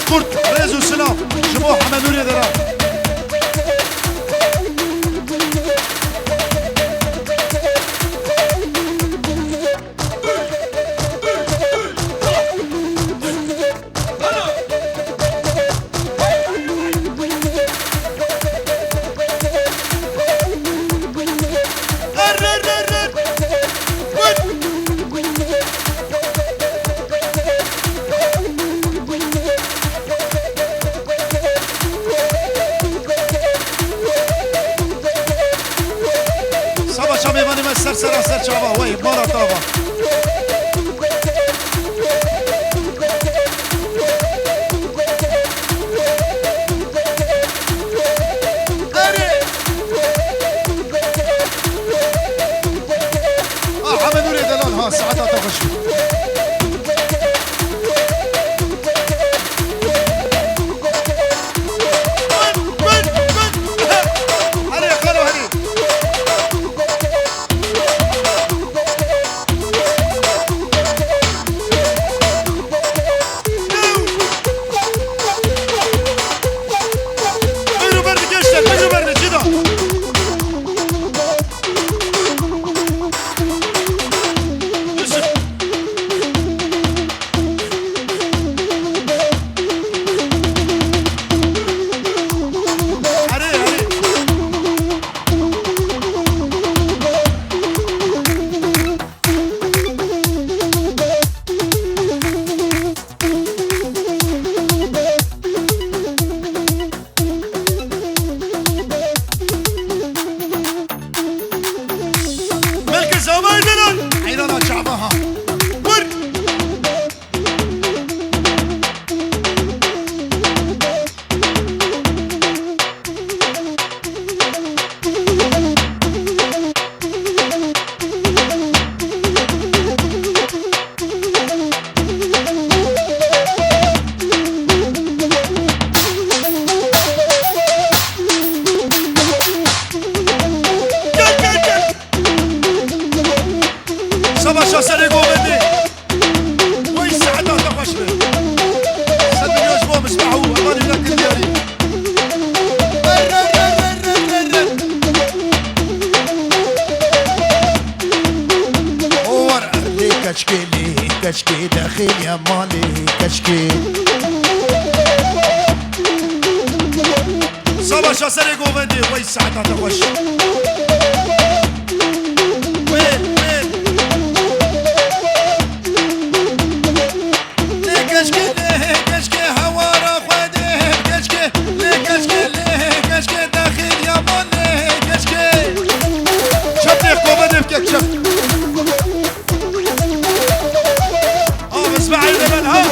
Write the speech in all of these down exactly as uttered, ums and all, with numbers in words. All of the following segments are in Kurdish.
Kurt, rêz û silav ji bo Hemed Nûrê Delal. Sava çavê vanê me ser sera ser çava, wey, mara tava. Erê! Ah, Hemed Nûrê Delal ha, saeta te xweş bî. Erê, xalo herî. Bêro berne gençler, bêro berne, cida. Erê, erê. Belkî zavayê delal. Heyrana çava ha. Kur. Sava şaserê govendê. Wey saeta te xweş be. Sed milyon ji bo Misbah û hevalî wila kir diyarî. Owar lê keçkê lê keçkê dexêliye malê keçkê. Sava şaserê govendê, wey saeta te xweş. Wê, wê. Lê keçkê, lê keçkê hewara xwe dê keçkê, lê keçkê, lê keçkê dexil yaman lê keçkê. Çep lê govendê bike çep. Ah, Misbah, eylemen ha.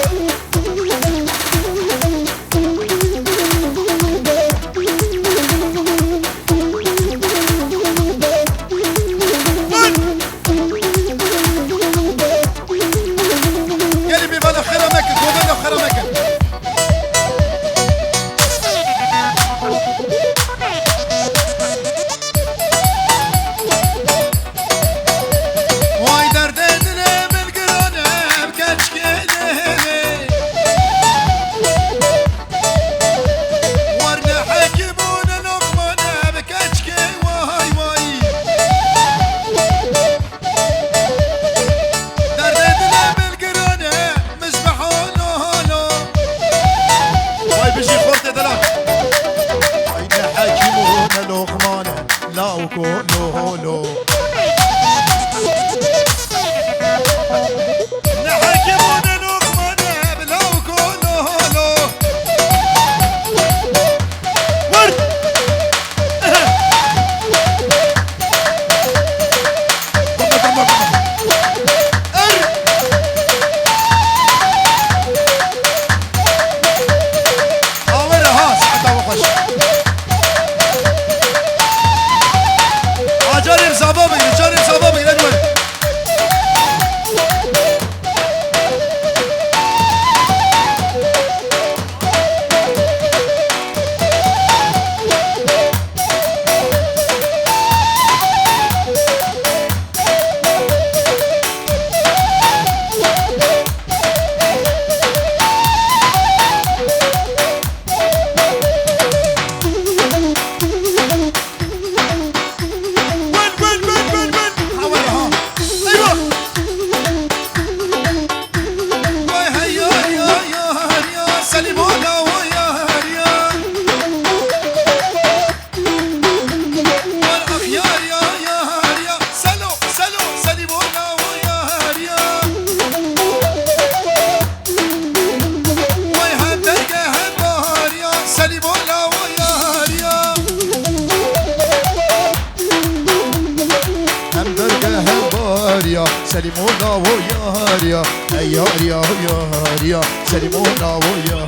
Serî mona wo yariya, ey yariya, yariya, serî mona wo ya.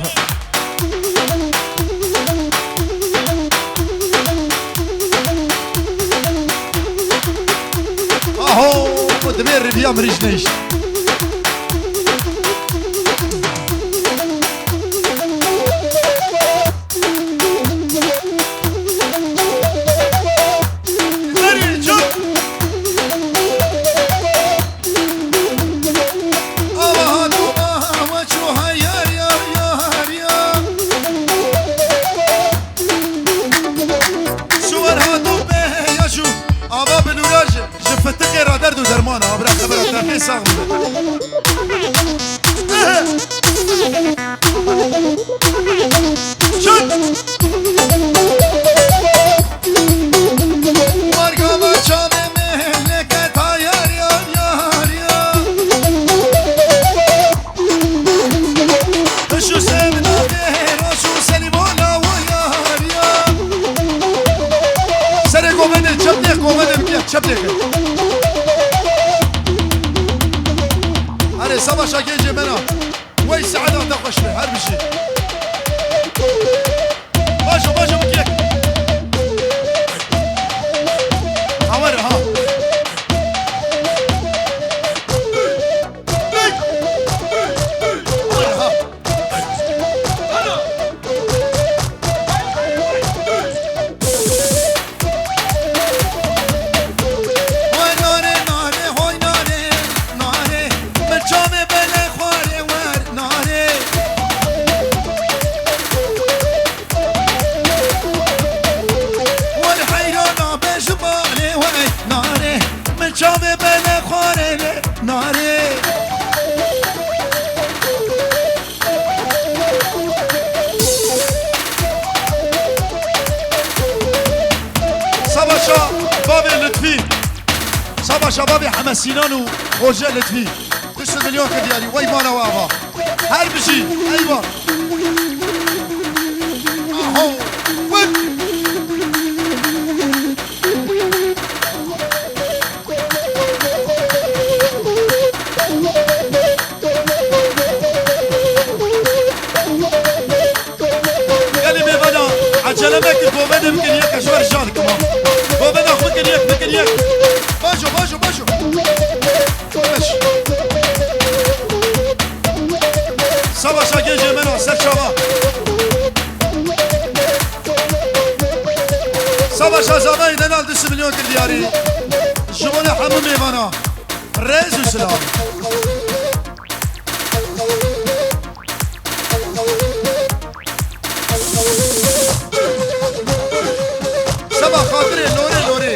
Aho, divê rêviya mirîş neyş. Ava bi nûra ji, ji fitiqê re derd û derman e, abra xebera te pê sax bibe. Çut! Marga me çavê me leke tayar yar yar yar. Şu sevda bê roş û selîmona wo yar yar. Serê govendê çep dê, govendê bi kêf çep dê. Erê, savaşa gêncê me na. Wey saeta te xweş be, her bijî. Bajo, bajo, bikek. Hawer, ha. Hawer, ha. Hoy nare, nare, hoy nare, nare. Min çavê bele xwarê wer, nare. Wer heyran nabe ji balê wey, nare. Min çavê bele xwarê lê, nare. Savaşa bavê Lutfî. Savaşa bavê Heme Sînan û Xoce Lutfî. Pişt milyon kir diyarî. Wey mala we ava. Her bijî. Eywa. Aho. Wey. Gelê mêvana, ecele mekin, govendê bikin yek, ez ji we re rica dikim ha. Govenda xwe bikin yek, bikin yek. Bajo, bajo, bajo. Beş. Savaşa gêncê me na ser çava. Savaşa zavayê Delal du milyon kir diyarî. Ji bo ne hemû mêvana. Rêz û silav. Seba xatirê lorê lorê.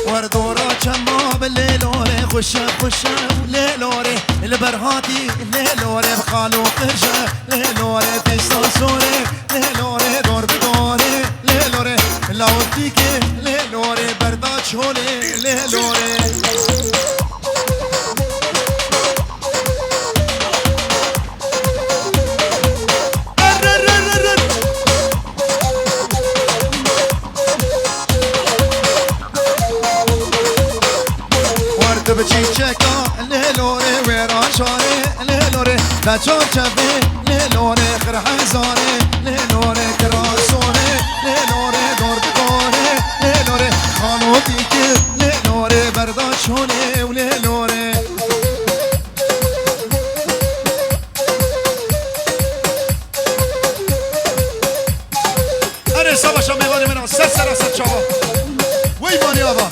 Wer dora çema bi lê lorê, xweş e, xweş e, lê lorê, li ber hatî, lê lorê, bi qalo qirje, lê lorê, pîsa sorê, lê lorê, dor bi dorê, lê lorê, lawikî ke, lê lorê, berda çolê, lê lorê. Wer tu bi çîçeka lê lorê, wêra şarê lê lorê, be çarçevê lê lorê, qirhezarê lê lorê, kira sorê lê lorê, dor bi dorê lê lorê, xanotî kir lê lorê, berda şonê û lê lorê. Erê savaşa mêvanê min a, ser sera ser çava. Wey manî ava.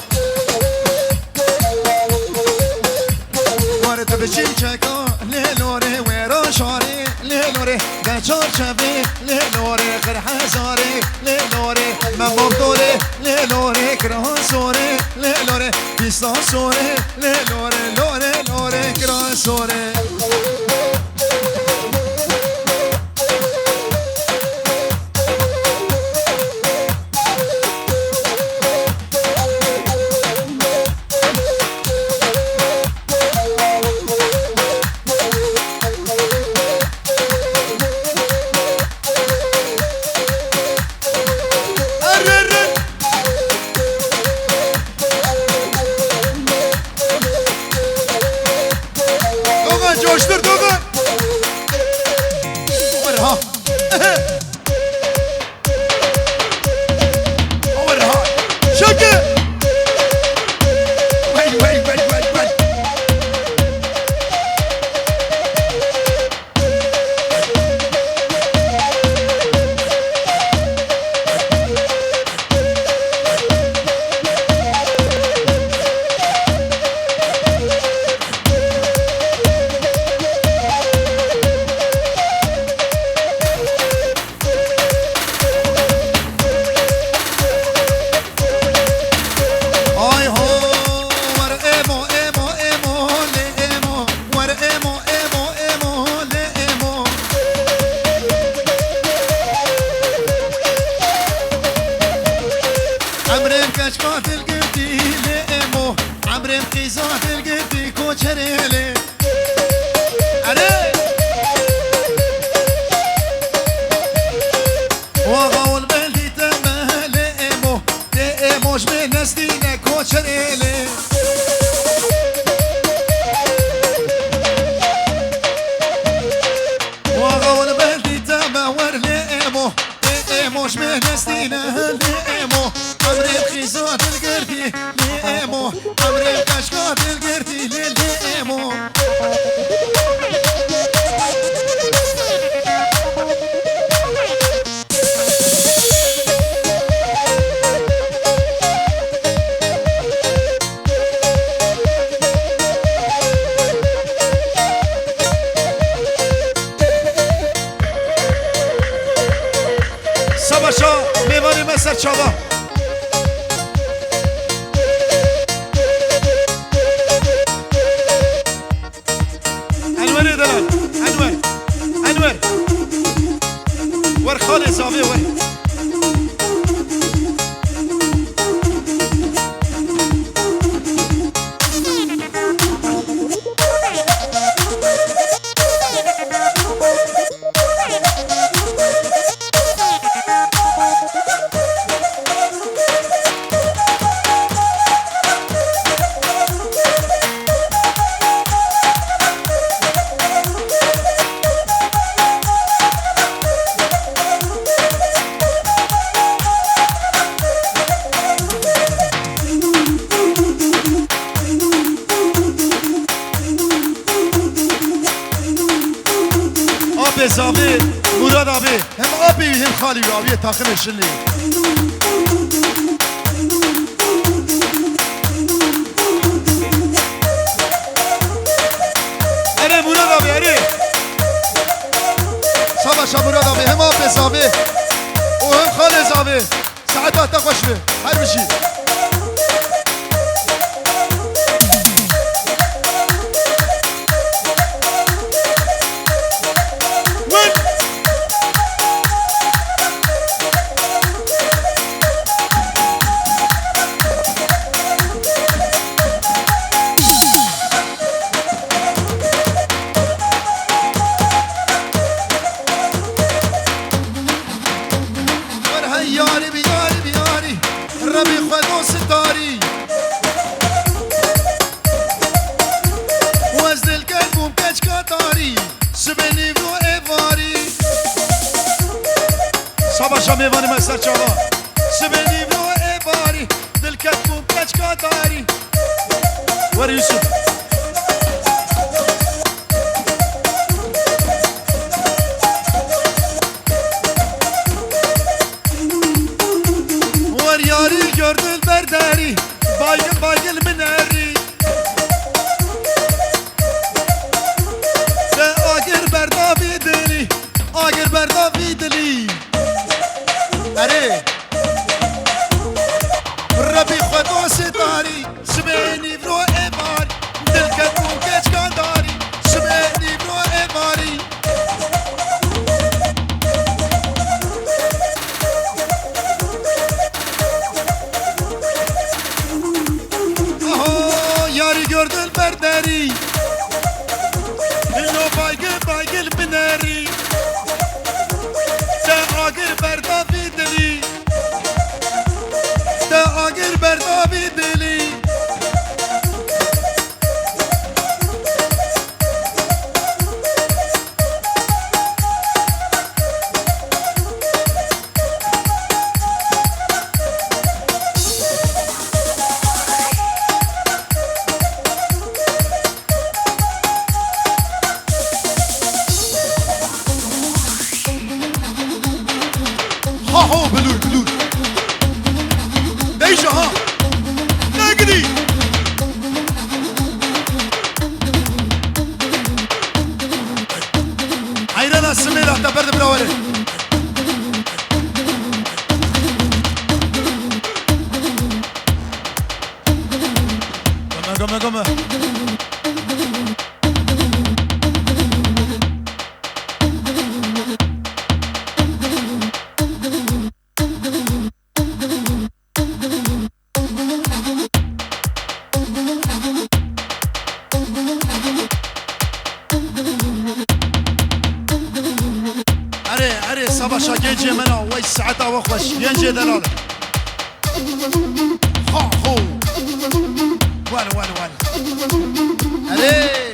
Were tu bi çîçeka lê lorê, wêra şarê lê lorê, be çarçevê lê lorê, qirhezarê lê lorê, me mavdorê lê lorê, kira sorê lê lorê, pîsa sorê lê lorê, lorê lorê, kira sorê. Overhand. Şaka. Vay, vay, vay, vay, vay. Ay ho, wer emo, emo, emo, lê emo, wer emo, emo, emo, lê emo. Emrê bi keçka dilgirtî lê emo, emrê bi qîza dilgirtî koçerê lê. Erê! Waxa ol bendî te me lê emo, lê emo ji bê nestîne koçerê lê. Waxa ol bendî te me wer lê emo, lê emo ji bê nestîne lê emo. Emrê bi qîza dilgirtî lê emo, emrê bi qeşka dilgirtî lê lê emo. Savaşa mêvanê me ser çava. Enwerê delal. Enwer. Enwer. Wer xalê zavê wer. Apê zavê, Murad abi, hem apê wî hem xalî wî aviye taxilê şilê. Erê Murad abi, erê. Savaşa Murad abi, hem apê zavê û hem xalê zavê. Saeta te xweş be. Her bijî. Wer hey yarî bi yarî bi yarî, Rebî xwe do sitarî. Û ez dilket bûm keçka tarî, sibê nîvro êvarî. Savaşa mêvanê me ser çava. Sibê nîvro êvarî, dilket bûm keçka tarî. Wer Yusuf. Wer yarî gördün berderî, baygın baygın minerî. Te agir berda vî dilî, agir berda vî dilî. Erê. Rebî xwe do sitarî. Sibê nîvro êvarî, dilket bû keçka darî. Sibê nîvro êvarî. Aho, yarî gördün berderî. Hilo baygın baygın binerî. Te agir berda vî dilî. Ha ho, bilûr, bilûr. Deyşe ha. Negirî. Eyrana simêla te ber de bira were. Gome, gome, gome. Erê, erê, savaşa gencê me na, wey saeta we xweş, gencê delal. Ha, ho. Wel, wel, wel. Erê.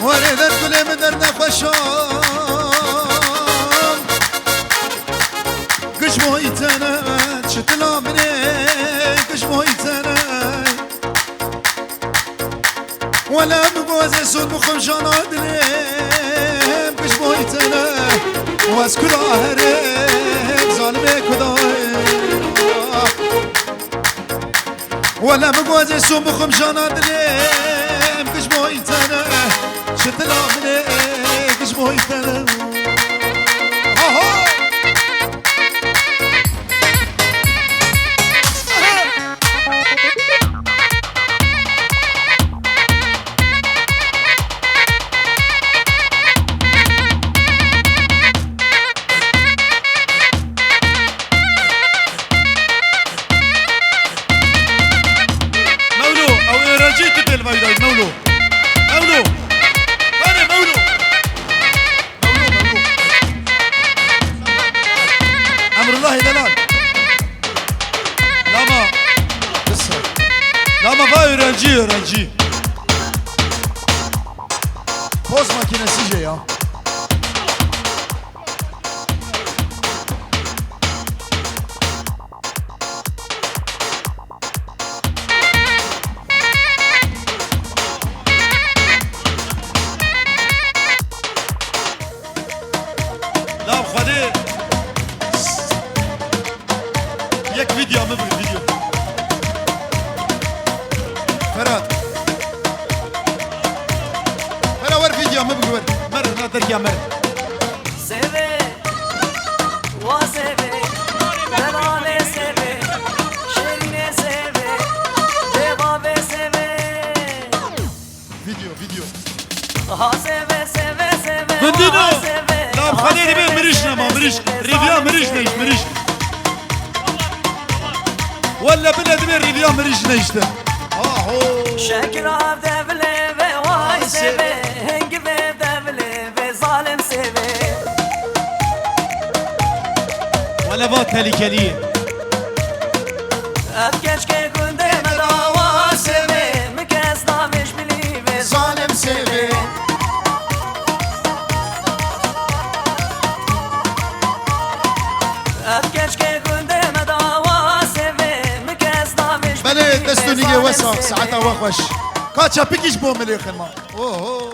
Were der gulê min der nexweşan. Giş boyî tene, çitila min ê, giş boyî tene. Wele min gozê sor bixwim jana dilê, giş boyî tene. Wez kuda herê, zalimê kuda. Wele min gozê sor bixwim jana dilê, giş boyî tene. Çitila min ê, giş boyî tene. Ha ha. Mewlo, ew öğrenci tu pêl vay day, Mewlo. Mewlo. Hadi Mewlo. Mewlo, Mewlo. Emrullahî delal. Lama. Lama va öğrenci, öğrenci. Poz makinesi şey ya. Lav Xwedê. Yek vîdya min bigir, vîdyo. Ferhat. Ferhat, wer vîdya min bigir, wer. Mer, na dergiya mer. Sêvê, wa sêvê, delalê sêvê, şêrînê sêvê, dê bavê sêvê. Vîdeo, vîdeo. Aha, sêvê, sêvê, sêvê, Gundîno, aha, sêvê, Lav aha, Xwedê dibe sêvê, mirîş sêvê, nema, mirîş. Sêvê, rîviya mirîş sêvê, neyş, mirîş. Welle bile dibe rîviya mirîş neyşte. Aho. Şekil avde vile ve vay sêvê, hengî ve de vile ve zalim sêvê. Wele va tehlikelî ye. Ev keçkê gundê me dawa sêvê, mi kes navêj bilî vê zalim sêvê. Ev keçkê gundê me dawa sêvê, mi kes navêj bilî vê zalim sêvê. Belê, dest û nîgê wesa, saeta we xweş. Ka çepikî ji bo milê xirma. Oho.